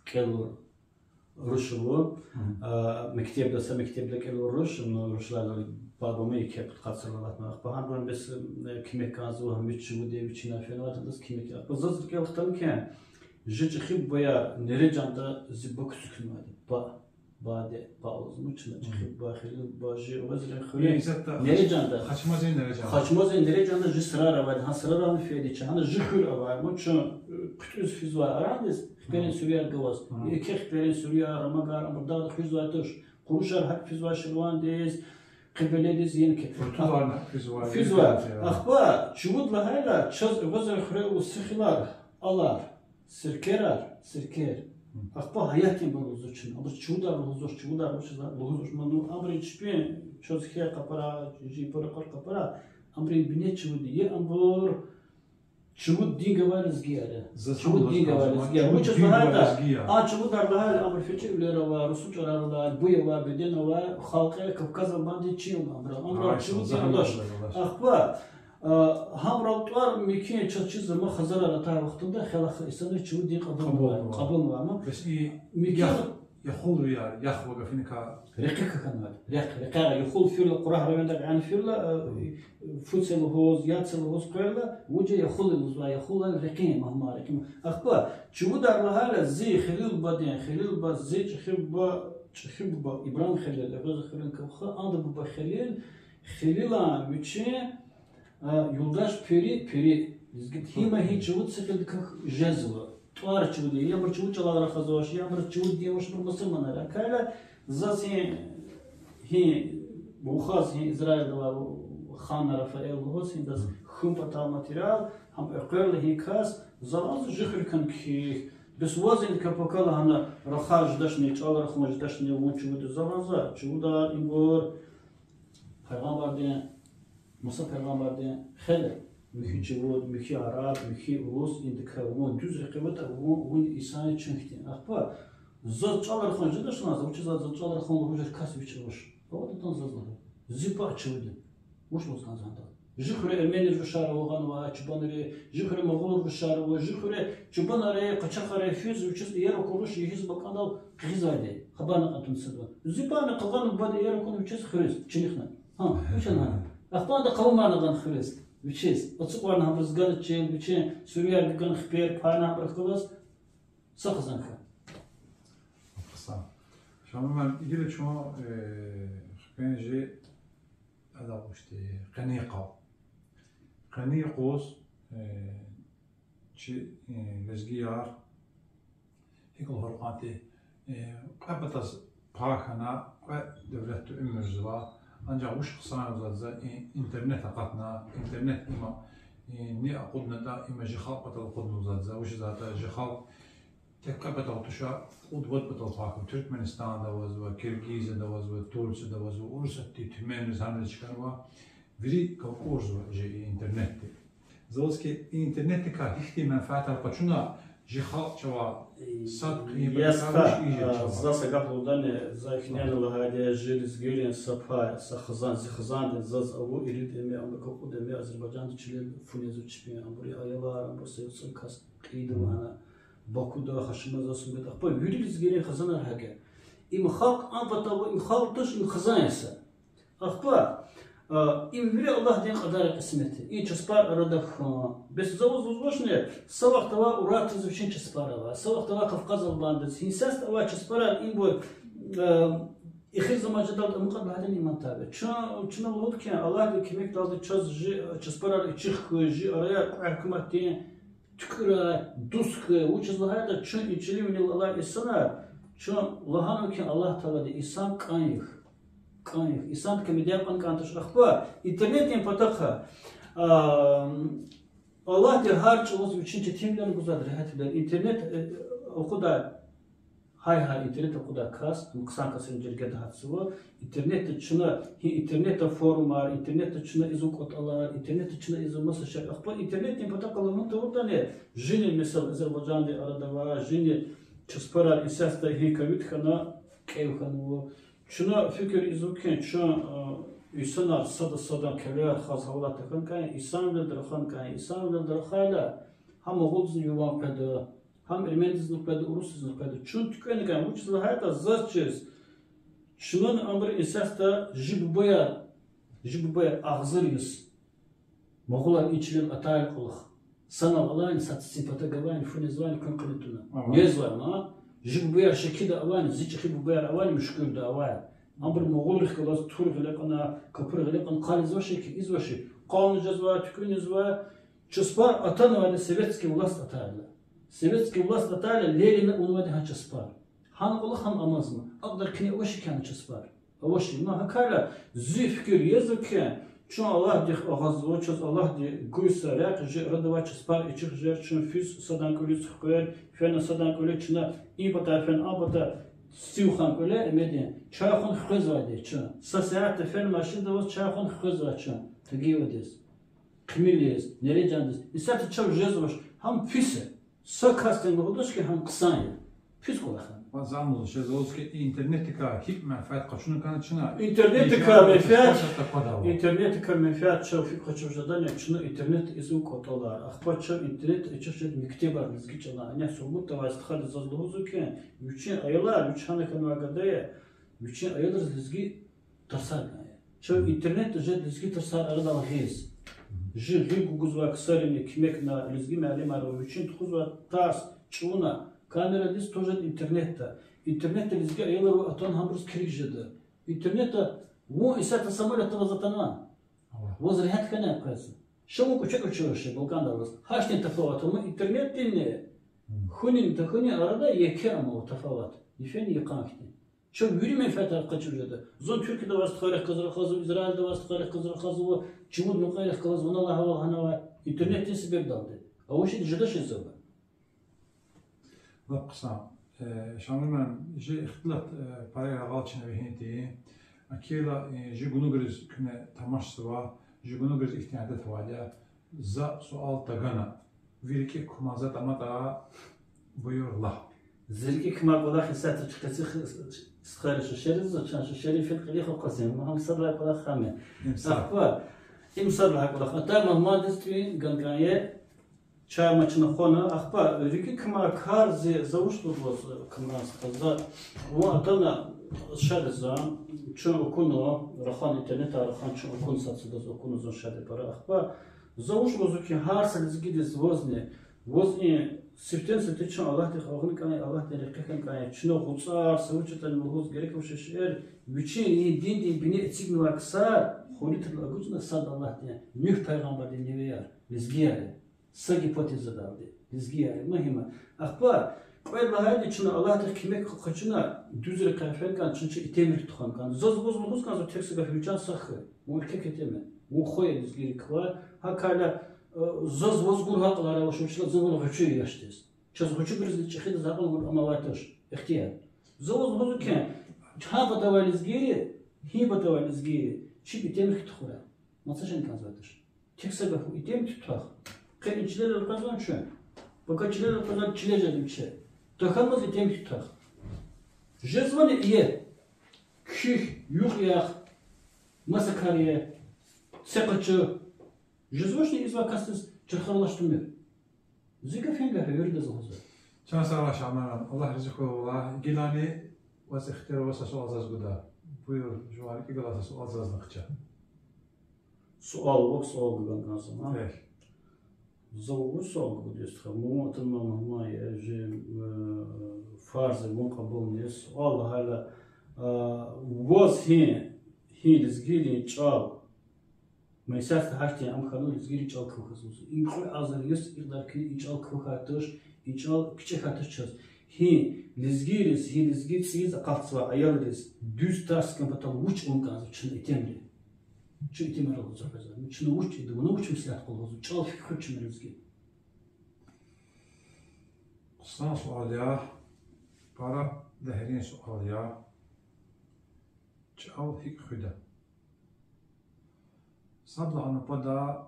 кӀелур руш ава. А, мектебда, са мектебда кӀелур руш, ну, рушлайла бабаму еке пудкъад сал алатна. Ахпа гьабурун бес, э, куьмек кӀанзава, гьам вич чувуди, вичина фенватӀа, адаз куьмек. Ахпа заз рикӀел хтана хьи, жи чӀехи бубаяр Нережанда зи ба куьцукнавайди. Ба, баде, ба лугьуз, ну, чна чӀехи ба, Халил ба, жи Везирин хуьре. Нережанда. Хачмазин Нережанда. Хачмазин Нережанда жи сурар авайди, гьа сурарни фейиди чаз, гьана жи хуьр авай, ну, чун, э, хъуьтӀуьз физвай арандиз, хиперин суьруьяр гваз. Еке хиперин суьруьяр, амагар, амбурдагъда хуьзвай туш. Къурушар гьакӀ физвай Ширвандиз, Къебеледиз, еке. Физвай. Ахпа, чувуд лагьайла, чаз Везирин хуьре авур сихилар, алар, сиркерар, сиркер. Ахпа гьаятдин ба лугьузва чна. Абур чувудар лугьузвач, чувудар вучиз лугьузвач, ну, абурун чпин, чаз хьайи къапара, жи пара къапара, абурун бине чувуди я, абур чувуд дин гвай лезгияр я. Чувуд дин гвай лезгияр. Вучиз лагьайтӀа, а чувудар лагьайла, абур фечи вилер ава, русун чӀарар алай, буй авай, беден авай, халкьар, Кавказдин банди чин я абурал. Абурал чувуд дин гвач. Ахпа, а, гьабурал тӀвар мумкин я чаз чизва, ма хазарар атай вахтунда хелахъ инсанри чувуд дин кьабулнавай, кьабулнавай ма. Бес и мумкин я. Яхулвияр, яхва гафуникай. Рекье хьанвайди. Рекь, рекьяй яхул фирла, къурагь районда гьана фирла, э, фуце лугьуз, яце лугьуз къведайла, вучиз яхул лугьузва, яхул рекьин, мугьман рекьин. Ахпа, чувудар лагьайла, зи Халил бадин, Халил ба, зи чӀехи ба, чӀехи буба, Ибрагьим Халил, Везирин хуьруьн кавха, анда буба Халил, Халилан вичин а, юлдаш Пери, Пери. Лезги, гьим, гьи чувуд сихилдикай жезва. ТӀвар чувуд я, я абур чувуд чӀалал рахазвач, я абур чувуд дин вач, абур мусурманар я. Акайла заз гьи, гьи, вухаз гьи Израилда авай ханна Рафаэл лугьуз, гьиндаз хьун патал материал, гьам экъверла гьи кас, за лугьузва жи хуьр кхьихь. Бес ваз ин капакала гьана рахаз жедачни, чӀал рахун жедачни, вун чувуд я, за лугьузва, чувудар ибур Пайгъамбардин, Муса пайгъамбардин хел я, михьи чувуд, михьи араб, михьи урус, индикай вун дуьз рекье аватӀа, вун, вун инсан я чун хьтин. Ахпа, заз чӀал рахун жедач лагьана, вучиз лагьайтӀа заз чӀал рахун лугьуз жеч кас вич авач. АватӀа заз лагьана. Зи пай чувуд я. Вуч лугьуз кӀанзава гьадал? Жи хуьре эрмени рушар ава гъанва, чубанри, жи хуьре могъул рушар ава, жи хуьре чубанри, къачагъри физ, вичиз иер акур руш, йигиз бакӀанал къигъизвайди. Хабар накьан тунсадва. Зи пай къалгъана бубади иер акуна вичиз хуьруьз, чинихна. Гьа, вуч ана? Ахпа ада къавумарна гъана хуьруьз, вичиз. Ацукьарна гьабуруз гана чил, вичин суьруьяр гана хипер, пайна гьабурухъ галаз са хизан хьана. Хъсан. Шамил муаллим, гила чун, э, хквен жи адал гушти, къенин къал. Къенин юкъуз, э, чи, э, лезгияр, гьикӀ лугьур кьван ти, э, кьве патаз пай хьана, кьве девлетда уьмуьрзава, анжах вуч хъсан лугьузватӀа за, и интернет акъатна, интернет има, э, ни акъуднатӀа, има жи халкь патал акъудна лугьузватӀа за, вучиз лагьайтӀа жи халкь тек кьве патал туш, кьуд-вад патал пай хьана, Туьркменистанда авазва, Киргизияда авазва, Турцияда авазва, Урусатдин Тюменриз, гьаниз чкӀанва, вири калкӀурзава жи и интернетди. За лугьуз хьи, и интернетдикай гьихьтин менфятар къачуна жи халкь чавай, сад къимет, я стха, вуч ийиз жеда чавай? За са гаф лугьудани, за ихьтин лагьайди я, жи лезгийрин са пай, са хизан, зи хизандин заз авур ирид эме, амма кьуд эме Азербайжанда чилел фу незва чпин, абурун аялар, абур са юкьван кас кьейидавай гьана, Бакуда, Хашимазда, Сумгаитда, ахпа вири лезгийрин хизанар гьакӀ я. Им халкь, ам патав, им халкь туш, им хизан я са. Ахпа, а, им вири Аллагьдин кьадар, кьисмет я. И часпар арада хьун. Бес за ваз лугьузвачни, са вахт авай Урартаз вичин часпар авай, са вахт авай Кавказ Албандиз, гьи сятда авай часпарар, им бур, а, эхир заман жедалди амукьайла гьадан иман таве. Чун, чна лугьуд хьи, Аллагьдин куьмекдалди чаз жи часпарар ичӀих хьуй, жи араяр кьве гьукуматдин туькӀуьрай, дуст хьуй, вучиз лагьайтӀа чун и чилин винел алай инсанар, чун лагьанва хьи, Аллагь Таалади, инсан кӀан я. КӀан я. Инсандикай медя кьван кӀан туш. Ахпа интернетдин патахъай, а, Аллагьди гьар чӀавуз вичин четинвилер гузвайди, регьятвилер. Интернет, э, акъудай Гьай-гьай, интернет акъудай кас, ам хъсан касрин жергеда гьатзава. Интернетда чна, гьи интернетда форумар, интернетда чна ийизва кӀватӀалар, интернетда чна ийизва маса шейэр. Ахпа интернетдин патахъ аламут тавуртӀани, жини, месела, Азербайжандин арада ва жини часпарар исятда гьи ковид хьана, кӀев хьанва. Чна фикир ийизва хьи, чун, а, инсанар сада садан кӀвалер хаз гьавалат тахьана кӀан, инсанвилелди рахана кӀан, инсанвилелди рахайла, гьам мугъулдизни юан къведа, гьам эрмендизни къведа, урусдизни къведа. Чун туькӀвена кӀан, вучиз лагьайтӀа заз чиз, чнани абуру исятда жи бубаяр, жи бубаяр агъзур йис. Мугъулар и чилел атайла кьулухъ, санал алайни, сад-садчин патав гвайни, фу незвайни, куьн кьиле туна. Незвай ма, жи бубаяр шекида авайни, зи чӀехи бубаяр авайни, муьшкуьрда авай. Абуру мугъулрихъ галаз тур гъиле кьуна, капур гъиле кьуна, къал ийизвачни, ийизвачни, къални жезвай, туькӀуьрни ийизвай. Часпар атанвайди советский власть атайла. Советский власть атайла лерина авунвайди гьа часпар. Гьана кьулухъ гьам амазма. Акьван къене авачни кӀан часпар? Авачни. Ма гьакӀ хьайила, зи фикир ийизва хьи, чун Аллагьдихъ агъазва, чаз Аллагьди гуй са рехъ, жи арадавай часпар ичӀих жер, чун физ садан кӀвализ хквер, фена садан кӀвализ, чна и патай фена а патай, сив хьана кӀвале, Эмедин, чай хъун хквезвайди чун. Са сятда фена машинда аваз чай хъун хквезвай чун, Тагиевадиз, Къимилиз, Нережандиз. Исятда чав жезвач, гьам пис я. Са касдин лугьудач хьи, гьам хъсан я. Пис кӀвалах я. Ва зан лугьуз, жезва лугьуз хьи, интернетдикай гьикӀ менфят къачуна кӀан чна? Интернетдикай менфят, интернетдикай менфят чав гьикӀ къачуз жедани, чна интернетда ийизва кӀватӀалар. Ахпа чав интернетда ичӀих жеда мектебар лезги чӀалан. Ана сугъбутда авай стхади заз лугьузва хьи, вичин аялар, вич гьана хьанвай гада я, вичин аялриз лезги тарсар кӀан я. Чав интернетда жеда лезги тарсар арадал гъиз. Жи гъил гугузвай ксарини куьмекна лезги муаллимар ва вичин тухузвай тарс чӀуна, камерадиз тужеда интернетда. Интернетда лезги аялар ва атана гьабуруз килиг жеда. Интернетда вун исятда самолётда аваз атанва. Ваз регьят хьанвай къвез. Ша вун кӀвачи-кӀвачи авачир балкӀандал аваз. Гьахьтин тафават ама интернетдинни хьунин, тахьунин арада еке ама тафават. Йифен йикъан хьтин. Чав вири менфятар къачуз жеда. Зун Туьркияда авай стхайрихъ галаз рахазва, Израильда авай стхайрихъ галаз рахазва, чувуд мукьварихъ галаз вуна лагьайвал гьанавай интернетдин себебдалди. Авачирди жедач жезва. Лап хъсан. Э, Шамил муаллим, жи ихтилат, э, пара агъалчина вегьин тир. Акила, э, жи гунугриз куьне тамашзава, жи гунугриз ихьтин адет авайди я. За суал тагана, ви рикӀик кумаза таматӀа, буюр лагь. Зи рикӀик кумай кӀвалах исятда чи къеци стхайри шешеризва, чан шешерин фин кьилихъ акъвазин, ма гьам сад лагьай кӀвалах гьам я. Им сад. Ахпа, им сад лагьай кӀвалах. Атай мугьмандиз тӀуьн гана кӀан я, чай ма чна хъвана. Ахпа, рикӀик кумай кар зи, за вуч лугьуз кумаз, за вун атана шад я за, чун акуна, рахан интернетда, рахан чун акуна, сад-садаз акуна, зун шад я пара. Ахпа, за вуч лугьузва хьи, гьар са лезгидиз вазни, ваз и сифтени-сифте чун Аллагьдихъ агъун кӀан я, Аллагьдин рекье хьун кӀан я, чна гъуцар, са вуч ятӀани лугьуз герек авачир шейэр, вичин и диндин бине эцигнавай ксар хуьруьтдал агудна, сад Аллагьдин, Нуьгь пайгъамбардин невеяр, лезгияр я. Са гипотезадалди, лезгияр я, мугьим я. Ахпа, кьвед лагьайди, чна Аллагьдихъ куьмек къачуна, дуьз рекье фена кӀан, чна чи итимрихъ тухвана кӀан. Заз ваз лугьуз кӀанзава тек са гаф: вичи сагъ хьуй, вун эркек итим я, вун хва я лезгийрикай. ГьакӀ хьайила, э, заз ваз гур гьакӀ лагьай авач, вучиз лагьайтӀа за вун гъвечӀи яшдиз. Чаз гъвечӀибуруз чӀехиди акьул гур амайди туш, ихтияр. За ваз лугьузва хьи, гьа патавай лезгийри, гьи патавай лезгийри, чеб итимрихъ тухурай. Маса шейни кӀанзавайди туш. Тек са гаф: итим тутах. Къе и чилел элкъвезвани чун? Пака чилел элкъвезвайди чилел жеда вичи. Тахьанмаз итим тутах. Жезвани иер? Кхьихь, юкь ях, маса кар я, це къачу. Жезвачни ийизвай касдиз чархар алачтӀун мир. Зи гаф гьа гаф я, виридаз лугьузва. Чан сагърай, Шамил муаллим, Аллагь рази хьурай валлагь. Гилани ваз ихтияр ава са суал заз гуда. Буюр, жуван рикӀик галай са суал заз хъча. Суал, вак суал гудан кӀанзава. Эхь. За вуч суал гудай, стха, мун атанвай мугьман я, жи, э, фарз я вун кьабулни. Суал лагьайла, э, ваз гьи, гьи лезгийрин чӀал, ма исятда гьахьтин ам хьанва, лезгийрин чӀал квахьзава. И кьве агъзур йис икьван куьне и чӀал квахьай туш, и чӀал кичӀе хьайи туш чаз. Гьи лезгийриз, гьи лезги цӀийиз акъатзавай аялриз дуьз тарс хьун патал вуч авун кӀанзава чна итимри? Чун итимар лугьузва хьиз. Чна вуч ийида, вуна вуч меслят къалурзава, чӀал фикир хуьн чна лезги. Хъсан суал я. Пара Дегьрин суал я: чӀал гьикӀ хуьда? Садлагьана пада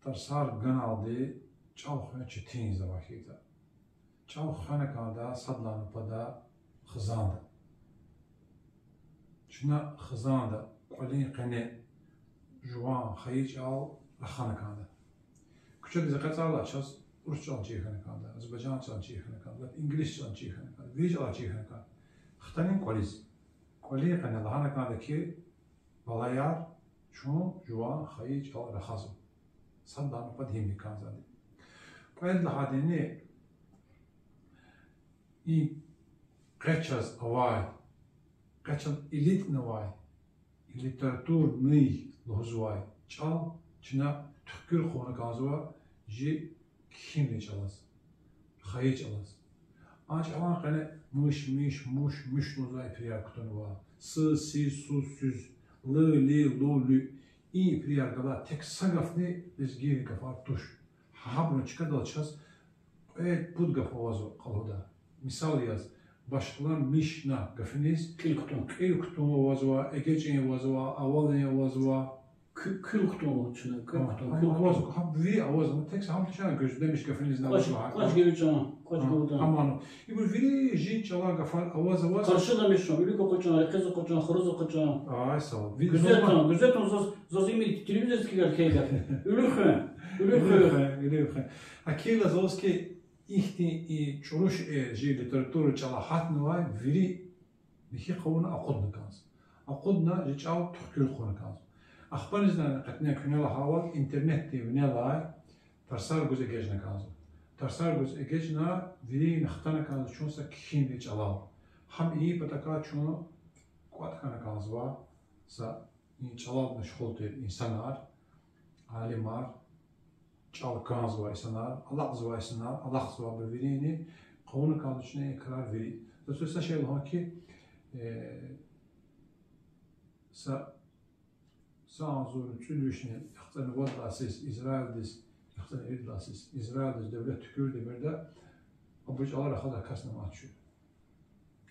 тарсар ганалди чӀал хуьн четинзава хьайитӀа. ЧӀал хвена кӀанда садлагьана пада хизанда. Чна хизанда кӀвалин къене жуван хайи чӀал рахана кӀанда. Куьчедиз экъечӀайла чаз урус чӀал чир хьана кӀанда, азербайжан чӀал чир хьана кӀанда, лап инглис чӀал чир хьана кӀанда, вири чӀалар чир хьана кӀанда. Хтанин кӀвализ. КӀвалин къене лагьана кӀанда хьи, балаяр, чун жуван хайи чӀал рахазва. Садлагьана пад гьим кӀанзавайди. Кьвед лагьайдини, и къе чаз авай, къе чаз илитӀнавай, литературный лугьузвай чӀал чна туькӀуьр хъувуна кӀанзава жи кхьинрин чӀалаз, хайи чӀалаз. А чӀалан къене мыш, миш, муш, муьш лугьузвай ипирар кутунва. Сыз, сиз, суз, суьз, лы, ли, лу, луь. И ипирар галай тек са гафни лезгийрин гафар туш. Гьабурун чкадал чаз кьвед-пуд гаф авазва къалурдай. Мисал яз, башламишна гафуниз кьил кутун, кьил кутун авазва, эгечӀин авазва, авалин авазва. Куь-, куьл кутун лугьуз чна, куьл кутун, куьл кутун. Гьаб вири авазва, тек са гьам тушан гуьзлемиш гафуниз авазва. КӀвач гуьвуьчӀун, кӀвач гуьвуьдан. Гьаману. Ибур вири жи чӀалан гафар аваз-аваз. Къаршиламишун, уьлуьк экъечӀун, рекьиз экъечӀун, хуруз экъечӀун. Ай, сагъ ул. Гуьзетун, гуьзетун, заз, заз им телевизордиз кӀелай хьайила. Уьлуьв хуьн, уьлуьв хуьн. Уьлуьв хуьн. Гьакӏ хьайила заз ки ихьтин и чӀуру шейэр жи литературный чӀалаз гьатнавай вири михьи къавуна акъудна кӀанзава. Акъудна жи чӀал туькӀуьр хъувуна кӀанзава. Ахпанизни къенин куьне лагьайвал интернетдин винелай тарсар гуз эгечӀна кӀанзава. Тарсар гуз эгечӀна, вирин хтана кӀанзава чун са кхьинрин чӀалал. Гьам и патахъай чун кӀватӀ хьана кӀанзава са и чӀалал машгъул тир инсанар, алимар, чӀал кӀанзавай инсанар, алакьзавай инсанар, алахъзавайбур вирини, къавуна кӀанзава чна и крар вири. Заз са шей лугьун ки, э, са, са агъзурни кӀуьд вишни яхцӀурни вад лагьай йисуз Израилдиз, яхцӀурни ирид лагьай йисуз Израилдиз девлет туькӀуьрдайбуру, абуру чӀалал рахадай касни мад туш.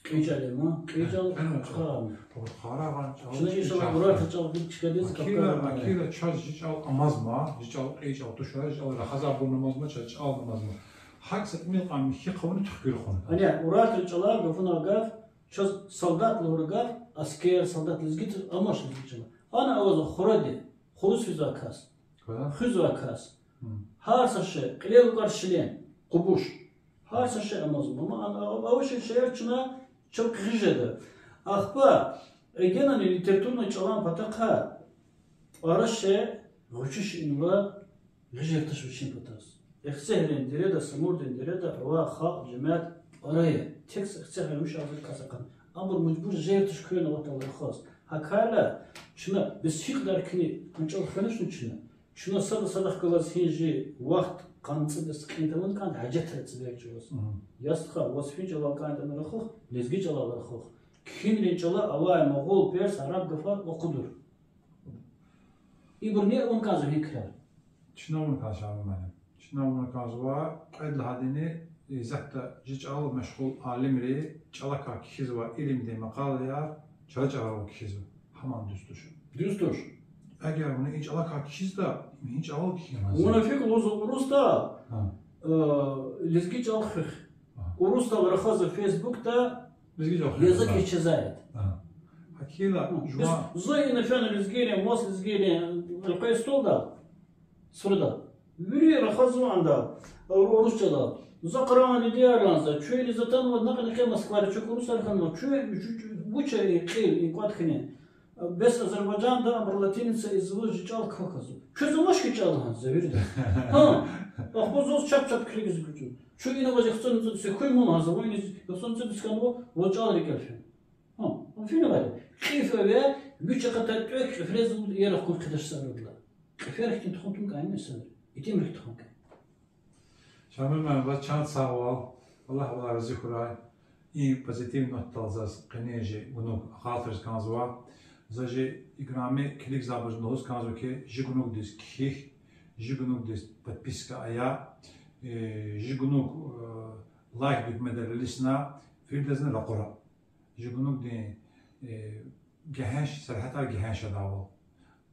Кьин чӀал я ман, кьин чӀал. Кьин чӀал. Хъа. Абур хъарагъан чӀал, чна иншаллагь, урартӀа чӀал гьикӀ чкадиз, акила, капкан акила чаз жи чӀал амазма, жи чӀал кьин чӀал тушар, жи чӀал рахазвайбурни амазма, чаз чӀал амазма. ГьакӀ са тӀимил кьван михьи къавуна туькӀуьр хъувуна. Ана, урартӀа чӀалай гафунай гаф, чаз солдат лугьурай гаф, аскер, солдат лезги тир, амач лезги чӀалай. Ана авазва хуради, хуруз физвай кас. Хуради? Хуьзвай кас. Гьар са шей, кьилел квар шилен, къубуш. Гьар са шей амазма. Ма ана, а, авачир шейэр чна чав гъиз жеда. Ахпа, эгенани литературный чӀалан патахъай пара шей гъвечӀи шейинилай гъиз жеда туш вичин патаз. Эхцегьрин дереда, Самурдин дереда авай халкь, жемят пара я. Тек Эхцегьрин виш агъзур кас акъатна. Абур мажбур жеда туш куьн аватӀа рахаз. ГьакӀ хьайила, чна бес гьикьван куьне а чӀал хвенвачни чна, чна сада-садахъ галаз гьи жи вахт къанни цӀуд йис кьин тавун кӀанда гьуьжетра цӀиберчӀ аваз. Я стха, ваз фин чӀалал кӀантӀани рахух, лезги чӀалал рахух. Кхьинрин чӀалай авай мугъул, перс, араб гафар акъудур. Ибур ни авун кӀанзава гьи крар? Чна авун кӀанзава, Шамил муаллим. Чна авун кӀанзава, кьвед лагьайдини, исятда жи чӀалал машгъул алимри чӀалакай кхьизвай илимдин макъалаяр чара чӀалал кхьизва. Гьамни дуьз туш. Дуьз туш. Эгер вуна и чӀалакай кхьизда, им гьи чӀалал кхьинмаз? Вуна фикир лугьузва урусдал, э, лезги чӀал хуьх. Урусдал рахазва Фейсбукда Лезги чӀал хуьх. Язык исчезает. Гьакила, зун ина фена лезгийрин, мус лезгийрин элкъвей столдал, суфрадал. Вири рахазва андал, урус чӀалал. За Кьуръан дидеяр лагьанзава, чуьни затанва накьни къе Москвада, чун урусар хьанва, чун, чу-, чу-, вуч я и кьил, и кӀватӀ хьунин? Бес Азербайжанда абур латиница ийизваз жи чӀал квахьзава. Квез амач хьи чӀал лагьанзава виридаз. Гьа, ахпа заз чап-чап килигиз гуьцӀуз. Чун ина ваз яхцӀурни цӀуд йис хьуй ман лагьанзава, вуна яхцӀурни цӀуд йис хьанва, ваз чӀал рикӀел фена. Гьа, фена вари. Кьиф аве, вич акъатай тӀвек кьифрез ерах кун хъидач са арадал. Кьифер хьтин тухун тун кӀан инсанри. Итимрихъ тухун кӀан. Шамил муаллим, ваз чан сагъвал, Аллагь валай рази хьурай. И позитив нотадал заз къенин жи гунуг акьалтӀариз кӀанзава. За жи играми килигзавайбуруз лугьуз кӀанзава хьи, жи гунугдиз кхьихь, жи гунугдиз подписка ая, э, жи гунуг, э, лайк дуьгмедал илисна, виридазни ракъура. Чи гунугдин, э, гегьенш, сергьятар гегьенш жедайвал.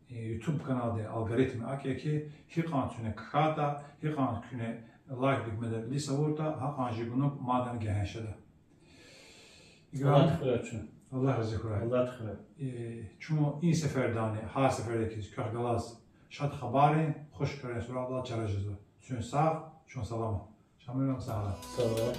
Э, YouTube каналдин алгоритм акӀ я хьи, гьикьван куьне кхьайтӀа, гьикьван куьне лайк, дуьгмедар илис авуртӀа, гьакьван чи гунуг мадни гегьенш жеда. Играми, Аллагь рази хьурай. Э, чун и сефердани, гьар сеферда хьиз квехъ галаз шад хабаррин, хуш хуьрен суратлай чара жезва. Чун сагъ, чун саламат. Шамил, сагърай. Сагърай,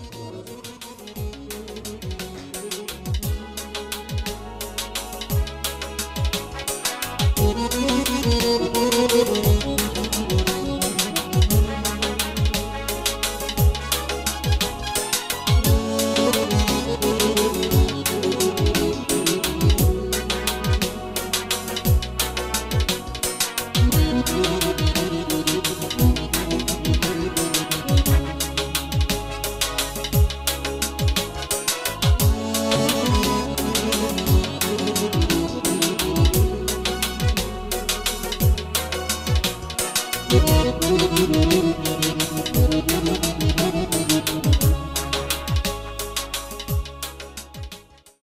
Аллагь рази хьурай.